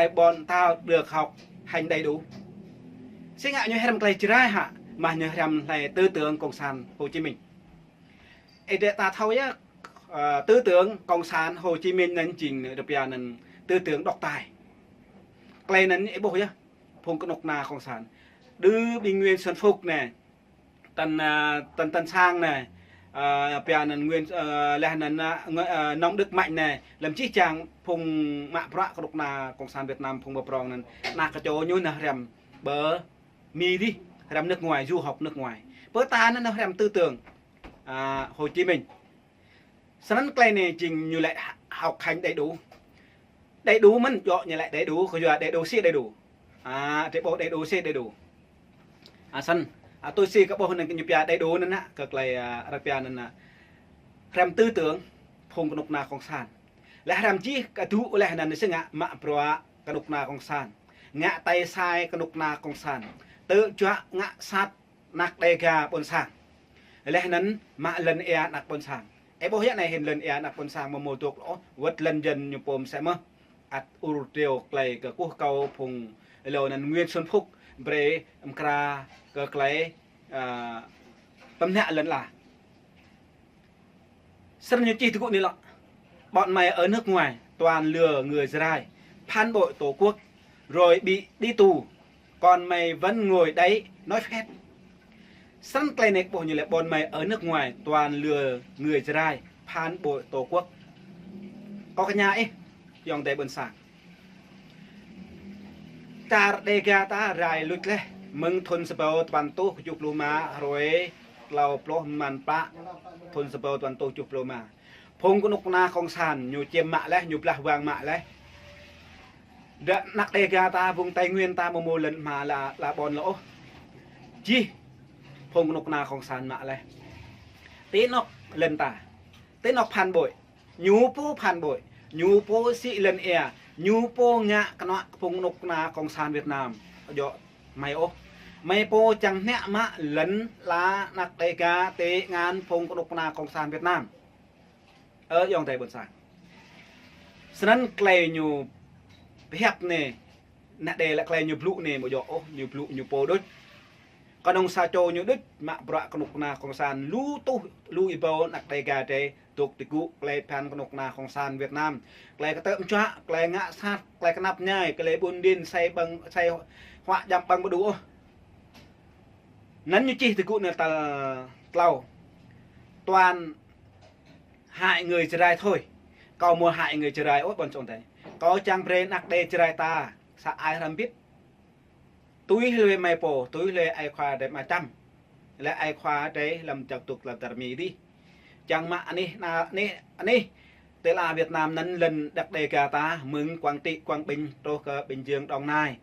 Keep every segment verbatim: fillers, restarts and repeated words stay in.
Ƀôn ta được học hành đầy đủ. Sĭt ngă ñu hrăm tơlơi Jrai hă, mă ñu hrăm tơlơi tư tưởng Cộng sản Hồ Chí Minh. Ơ, dêh ta thâo yơh, ơ, tư tưởng Cộng sản Hồ Chí Minh anŭn jing rơpia anŭn tư tưởng độc tài. Tơlơi anŭn ih ƀuh yơh, phung kơnuk kơna Cộng sản. Đưm ƀing Nguyễn Xuân Phúc anai, Tăn, ơ, Tăn, Tăn Sang anai, ơ, pia anŭn Nguyễn, ơ, laih anŭn, ơ, Nông Đức Mạnh anai, lơ̆m jih jang phung mă bruă kơnuk kơna Cộng sản Việt Nam phung pơprong anŭn, ană kơčô ñu nao hrăm pơ Mi dih, hrăm nước ngoài, du học nước ngoài. Pơ ta anŭn nao hrăm tư tưởng, ơ, Hồ Chí Minh. Snăn tơlơi anai jing ñu laĭ học hành đầy đủ. Đầy đủ mơ̆n, djơ̆ ñu laĭ đầy đủ, kơ yua đầy đủ sĭt đầy đủ. Ơ, dêh ƀuh đầy đủ sĭt đầy đủ. Ơ, snăn, ơ, tui si kơ ƀuh anŭn kơ ñu pia đầy đủ anŭn hă, kơ tơlơi, ơ, rơpia anŭn, ơ, hrăm tư tưởng phung kơnuk kơna Cộng sản. Laih hrăm jih kơ dŏ laih anŭn sĭt ngă mă bruă kơnuk kơna Cộng sản. Ngă tơlơi sai kơnuk kơna Cộng sản. Tơjuă ngă sat ană Đêga ƀôn sang. Laih anŭn mă lŏn ia ană ƀôn sang. Ơ, ƀuh yơh anai hĭn lŏn ia ană ƀôn sang mơ̆ mơ̆ dŏ ôh, wơ̆t lŏn jăn ñu pô mơsĕ mơ̆n. Ăt ur triu tơlơi kơkuh kâo phung êlâo anŭn Nguyễn Xuân Phúc brơi mơkra kơ tơlơi, ơ, pơmnă lŏn ala. Snăn ñu čih tơgŭ anai lŏ: Bọn mày ở nước ngoài toàn lừa người Jrai, phản bội Tổ quốc, rồi bị đi tù, còn mày vẫn ngồi đấy nói phét. Snăn tơlơi anai ƀuh ñu laĭ: Bọn mày ở nước ngoài toàn lừa người Jrai, phản bội Tổ quốc. Kâo kơña ih, ayŏng adơi ƀôn sang. Čar Đêga ta rai luč laih, mơ̆ng thŭn sa rơbâo tơpăn rơtuh kơjuh pluh rơma, hrơi tlâo pluh mlan pă, thŭn sa rơbâo tơpăn rơtuh kơjuh pluh rơma. Phung kơnuk kơna Cộng sản ñu čiêm mă laih, ñu blah wang mă laih. Đa ană Đêga ta, vùng Tây Nguyên ta mơ̆ mơ̆ lŏn hma ala, ala ƀôn lŏ ôh. Jih phung kơnuk kơna Cộng sản mă laih. Tơ anŏ lŏn ta, tơ anŏ phản bội. Ñu pô phản bội, ñu pô sĭ lŏn ia, ñu pô ngă kơnuă kơ phung kơnuk kơna Cộng sản Việt Nam. Djơ̆ mơi ôh. Mơi pô čang hnă mă lŏn ala ană Đêga tơ anăn phung kơnuk kơna Cộng sản Việt Nam. Ơ, ayŏng adơi ƀôn sang. Snăn tơlơi ñu pơhiăp anai, ană Đê laĭ tơlơi ñu blŭ anai mơ̆ djơ̆ ôh, ñu blŭ ñu pô đôč. Kơnơ̆ng sa čô ñu đôč, mă bruă kơnuk kơna Cộng sản lu tuh, lu êbâo ană Đêga drei dŏ ti gŭ tơlơi phiăn kơnuk kơna Cộng sản Việt Nam. Tơlơi kơtơ̆ mơčuă, tơlơi ngă sat, tơlơi kơnăp mơñai, tơlơi ƀun ƀin, sai ƀơ̆ng, sai huă djăm ƀơ̆ng ƀu đu ôh. Anăn ñu čih tơgŭ anai tal tlâo. Toàn hại người Jrai thôi. Kâo mơ̆ hại người Jrai ôh ƀôn sang tơi. Kâo čang brơi ană Đê Jrai ta sa ai hrăm bĭt. Tui hlue mơi pô, tui hlue ai khua drei mă čăm. Lĕ ai khua drei lăm čăk tŭk lăm čar Mi dih. Čang mă anih, ană, anih, anih. Tơlơi Việt Nam anŭn lŏn ană Đêga ta, mơ̆ng Quảng Trị, Quảng Bình, truh kơ Bình Dương, Đồng Nai.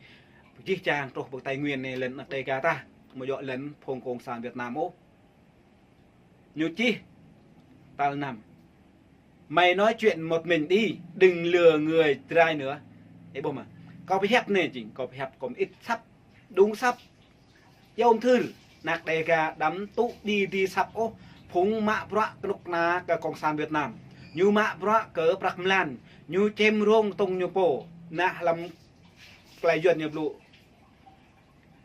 Jih jang truh pơ Tây Nguyên anai lŏn ană Đêga ta. Mơ̆ djơ̆ lŏn phung Cộng sản Việt Nam ôh. Ñu čih tal năm. Mày nói chuyện một mình đi, đừng lừa người Jrai nữa. Ơ, ƀuh mơ̆. Kâo pơhiăp anai jing, kâo pơhiăp kơ mơit săp, đŭng săp. Yôm thưr, ană Đêga đăm tŭ ƀing dĭ săp ôh, phung mă bruă kơnuk kơna kơ Cộng sản Việt Nam. Ñu mă bruă kơ prăk mlan, ñu čem rông tông ñu pô, ană lăm tơlơi Yuăn ñu blŭ.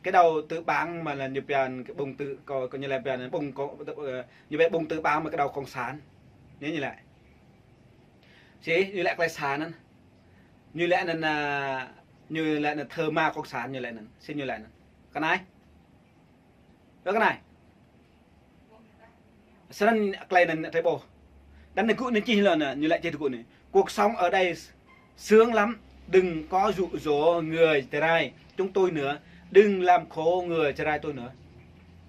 Cái đầu tư bản mà là ñu pia cái bông tư, có, có ñu laĭ pia bông có, ờ, ñu pia bông tư bản mà cái đầu cộng sản. Ñu, ñu laĭ. Sĭ, ñu laĭ tơlơi sa anŭn. Ñu laĭ anŭn, à, ñu laĭ anŭn thơ ma cộng sản ñu laĭ anŭn. Sĭ ñu laĭ anŭn. Kơ anai. Ơ kơ anai. Snăn tơlơi anŭn drei ƀuh. Đăm anai gŭ anai čih lŏn anai, ñu laĭ čih tơgŭ anai. Cuộc sống ở đây sướng lắm, đừng có dụ dỗ người Jrai chúng tôi nữa, đừng làm khổ người Jrai tôi nữa.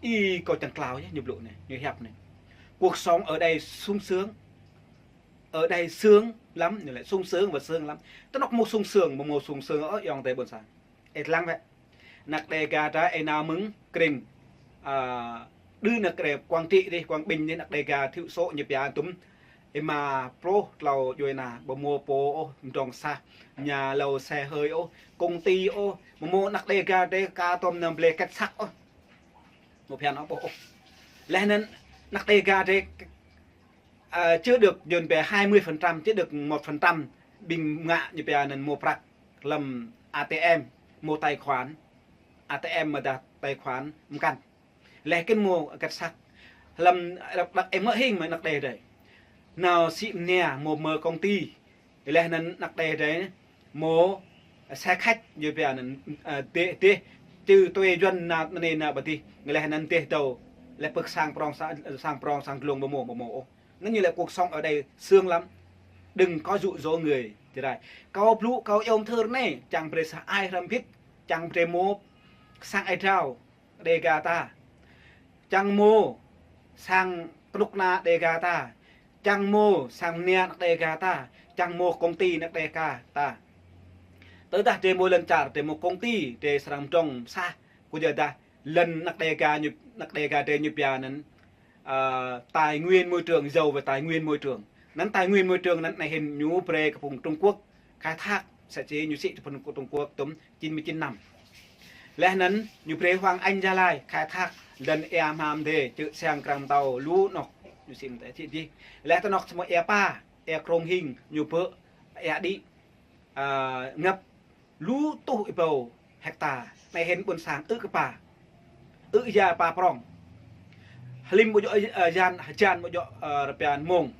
Ih, kâo čang klao yơh, ñu blŭ anai, ñu hiăp anai. Cuộc sống ở đây sung sướng. Ở đây sướng lắm, ñu laĭ sung sướng và sướng lắm. Tơ anŏ mơ̆ sung sướng, mơ̆ mơ̆ sung sướng, ơ, ayŏng adơi ƀôn sang. Ih lăng wơ̆t. Ană Đêga ta ih nao mơ̆ng krĭng, à, đưm ană Đê Quảng Trị dih, Quảng Bình dih, ană Đêga thiểu số ñu pia tŭm. Ih mă pluh tlâo djuai ana, ƀu mâo pô ôh, mdrŏng sah, nhà lầu xe hơi ôh, công ty ôh, ƀu mâo ană Đêga drei ka tŏm nao blơi kĕt săk ôh. Mâo phiăn ôh ƀuh ôh. Laih anŭn ană Đêga drei, à, chưa được djŏn pia hai mươi phần trăm, chưa được một phần trăm ƀing ngă ñu pia anŭn mâo prăk lăm A T M, mâo tài khoản A T M mơ̆ dah tài khoản mơkăn. Leh kĭn mâo kơt săk. Hlăm đăk, đăk ih mơ̆ hing mơ̆ anăk đe dai. Nao sĭ mnia mâo mơ̆ công ty. Leh anŭn anăk đe dai mâo xe khách yua pia anŭn, ơ, dêh, dêh, čư tui Yuan nao anai nao ƀơi dih. Leh anŭn dêh dâo. Leh pơ̆k sang prong sa-, sang prong sang glông ƀu mâo, ƀu mâo ôh. Anŭn ñu lĕ cuộc sống ở đây sướng lắm. Đừng có dụ dỗ người Jrai. Kâo blŭ, kâo yôm thơr anai, čang brơi sa ai hrăm bit, čang brơi mâo sang ai drao Đêga ta. Čang mâo sang kơnuk kơna Đêga ta. Čang mâo sang mnia anăk Đêga ta. Čang mâo công ty anăk Đêga ta. Tơdah drơi mâo lŏn čar, drơi mâo công ty, drơi srăng mdrŏng sah. Kơ yua dah lŏn anăk Đêga ñu, anăk Đêga drơi ñu pia anŭn, ơ, tài nguyên môi trường, giàu về tài nguyên môi trường. Anŭn tài nguyên môi trường anŭn anai hĭn ñu brơi kơ phung Trung Quốc khai thác, sa čô ñu sĭ kơ phung Trung Quốc tôm chín mươi chín năm. Leh anŭn ñu brơi Hoàng Anh Gia Lai khai thác lŏn ia hmam dêh, čư̆ siăng krăng tâo lu anŏ ñu sĭ mơ̆ tĕ sĭ dih. Leh tơ anŏ samơ̆ ia pa, ia krông hing, ñu pơ ia đĭ, ơ, ngăp lu tuh êbâo hecta. Anai hĭn ƀôn sang ư̆ kơ pa. Ư̆ ya pa prong. Hlim ƀu djơ̆, ơ, jan, jan ƀu djơ̆, ơ, rơpian mông.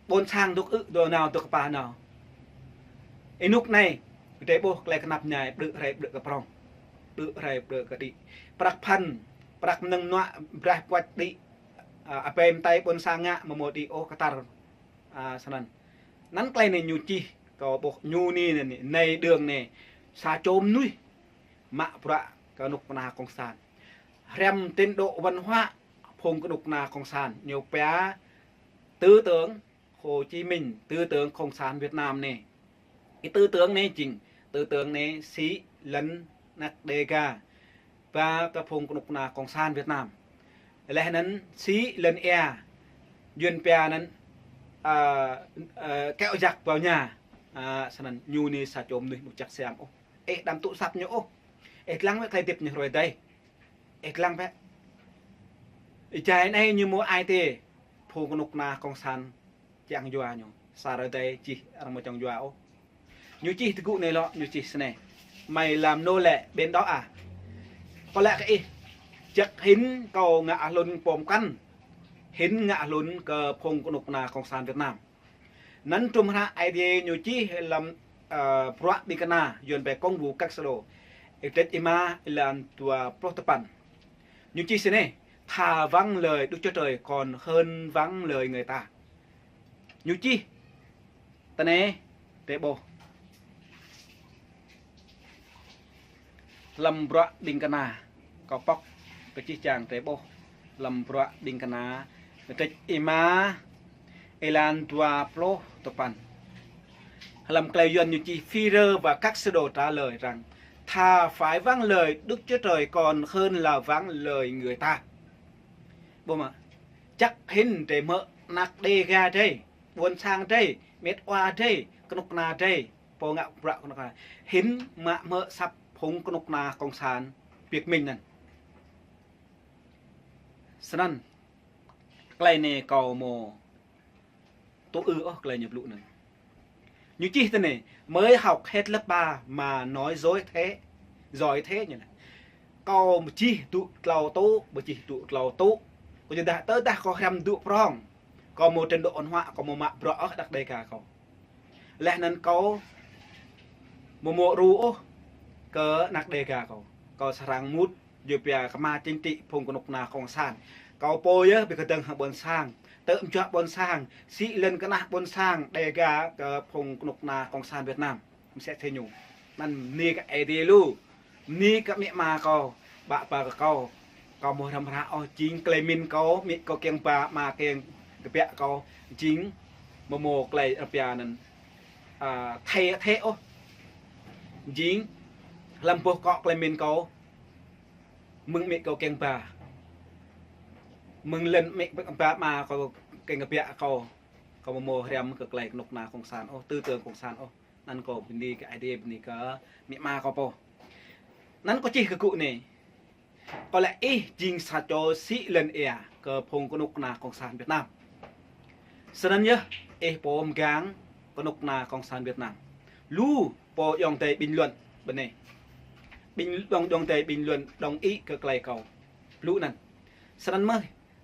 Ƀôn sang dŏ ư̆, dŏ nao, dŏ kơ pa nao. Ênuk anai, drơi ƀuh tơlơi kơnăp ñai, ƀrư̆ hrơi ƀrư̆ kơ prong. Ƀrư̆ hrơi ƀrư̆ kơ đĭ. Prăk phăn, prăk mơnơ̆ng mơnuă, braih puăč đĭ. Ơ, apem tai ƀôn sang ngă, mơ̆ mâo đĭ ôh kơtar. Ơ, snăn. Anŭn tơlơi anai ñu čih, kâo ƀuh ñu anai, anai, anai, anai đường anai. Sa čô mơnuih mă bruă kơnuk kơna cộng sản. Hrăm trình độ văn hóa phung kơnuk kơna cộng sản. Ñu pia tư tưởng Hồ Chí Minh, tư tưởng cộng sản Việt Nam anai. Ih tư tưởng anai jing, tư tưởng anai sĭ lŏn anăk Đêga ba kơ phung kơnuk kơna cộng sản Việt Nam. Leh anŭn sĭ lŏn ia, Yuan pia anŭn, ơ, ơ, kéo giặc vào nhà. Ơ, snăn ñu anai sa čô mơnuih ƀu čăk siam ôh. Ih đăm tŭ săp ñu ôh. Ih lăng wơ̆t tơlơi hơdip ñu hrơi dai. Ih lăng wơ̆t. Ih jai anai ñu mâo ai tê. Phung kơnuk kơna cộng sản čang yua ñu. Sa hrơi dai čih arăng mâo čang yua ôh. Ñu čih tơgŭ anai lŏ, ñu čih snei. Mày làm nô lệ Biển Đỏ à? Kâo laĭ kơ ih, čăk hĭn kâo ngă hlŭn pô mơkăn, hĭn ngă hlŭn kơ phung kơnuk kơna cộng sản Việt Nam. Anŭn trŭm hră Aê Diê ñu čih hlăm, ơ, Bruă Ƀing Kơna, Yuan pia Công vụ Các Sứ Đồ. Êdrĕč êma, êlan dua pluh tơpăn. Ñu čih snei, thà vâng lời Đức Chúa Trời còn hơn vâng lời người ta. Ñu čih tơ anai, drơi ƀuh. Hlăm Bruă Ƀing Kơna, kâo pŏk kơ čih čang drơi ƀuh. Hlăm Bruă Ƀing Kơna, êdrĕč êma, êlan dua pluh tơpăn. Hlăm tơlơi Yuan ñu čih, Führer và các sứ đồ trả lời rằng, thà phải vâng lời Đức Chúa Trời còn hơn là vâng lời người ta. Ƀuh mơ̆, čăk hĭn drơi hmư̆ anăk Đêga drơi, ƀôn sang drơi, met wa drơi, kơnuk kơna drơi, pô ngă bruă kơnuk kơna. Hĭn mă hmư̆ asăp phung kơnuk kơna cộng sản Việt Minh anŭn. Snăn, tơlơi anai kâo mâo tŭ ư ôh tơlơi ñu blŭ anŭn. Ñu čih tơ anai, mới học hết lớp ba mà nói dối thế, giỏi thế ñu laĭ. Kâo mơčih dŭ tlâo tŭ, mơčih dŭ tlâo tŭ. Kâo čơdah tơdah kâo hrăm dŭ prong. Kâo mâo trình độ văn hóa, kâo mâo mă bruă ôh anăk Đêga kâo. Leh anŭn kâo mâo mơ̆ ru ôh kơ anăk Đêga kâo. Kâo srăng mŭt yua pia kơ mă chính trị phung kơnuk kơna cộng sản. Kâo pô yơh ƀing kơdơ̆ng hăng ƀôn sang. Tơm juă ƀôn sang. Sĭ lŏn kơnah ƀôn sang Đêga kơ phung kơnuk kơna cộng sản Việt Nam. Mơsĕ tơ ñu. Anŭn bơni kơ Aê Diê lu. Bơni kơ amĭ ama kâo, ƀă ba kơ kâo. Kâo mâo hrăm hră ôh, jing tơlơi pơmĭn kâo, amĭ kâo kiăng ba, ama kiăng kơbiă kâo, jing mâo mâo tơlơi rơpia anŭn. Ơ, thê, thê ôh. Jing hlăm boh kŏ tơlơi pơmĭn kâo, mơ̆ng amĭ kâo kiăng ba. Mơ̆ng lŏn amĭ ba ama kâo kiăng kơbiă kâo. Kâo mâo mâo hrăm kơ tơlơi kơnuk kơna cộng sản ôh, tư tưởng cộng sản ôh. Anŭn kâo bơni kơ Aê Diê, bơni kơ amĭ ama kâo pô. Anŭn kâo čih kơ gŭ anai. Kâo laĭ ih jing sa čô sĭ lŏn ia kơ phung kơnuk kơna cộng sản Việt Nam. Snăn yơh ih pô mơgang kơnuk kơna cộng sản Việt Nam. Lu pô ayŏng adơi bình luận. Bơnê. Bình, dong, dong tê bình luận đồng ý kơ klei kâo blŭ anăn. Snăn mơh,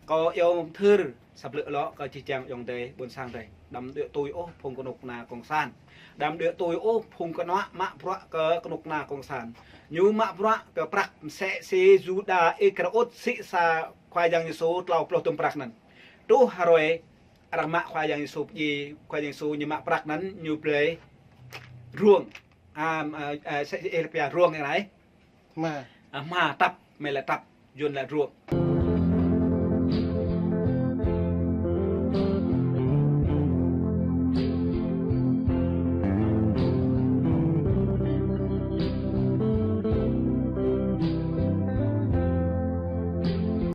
kâo iâu mthưr sa blư̆ lŏ kơ čih čang dong tê ƀôn sang tê. Đăm đuaĭ tui ôh phung kơnuk kơna cộng sản. Đăm đuaĭ tui ôh phung kơnuă mă bruă kơ kơnuk kơna cộng sản. Ñu mă bruă kơ prăk msĕ si Yuđa Iskariôt sĭ sa Khua Yang Yêsu tlâo pluh dŭm prăk anăn. Truh hrơi arăng mă Khua Yang Yêsu pơdjai, Khua Yang Yêsu ñu mă prăk anăn ñu blơi ruông. A, a, a, sĕ, ih pia ruông anai. Hma. A, hma tăp, mơi laĭ tăp, Yuăn laĭ ruông.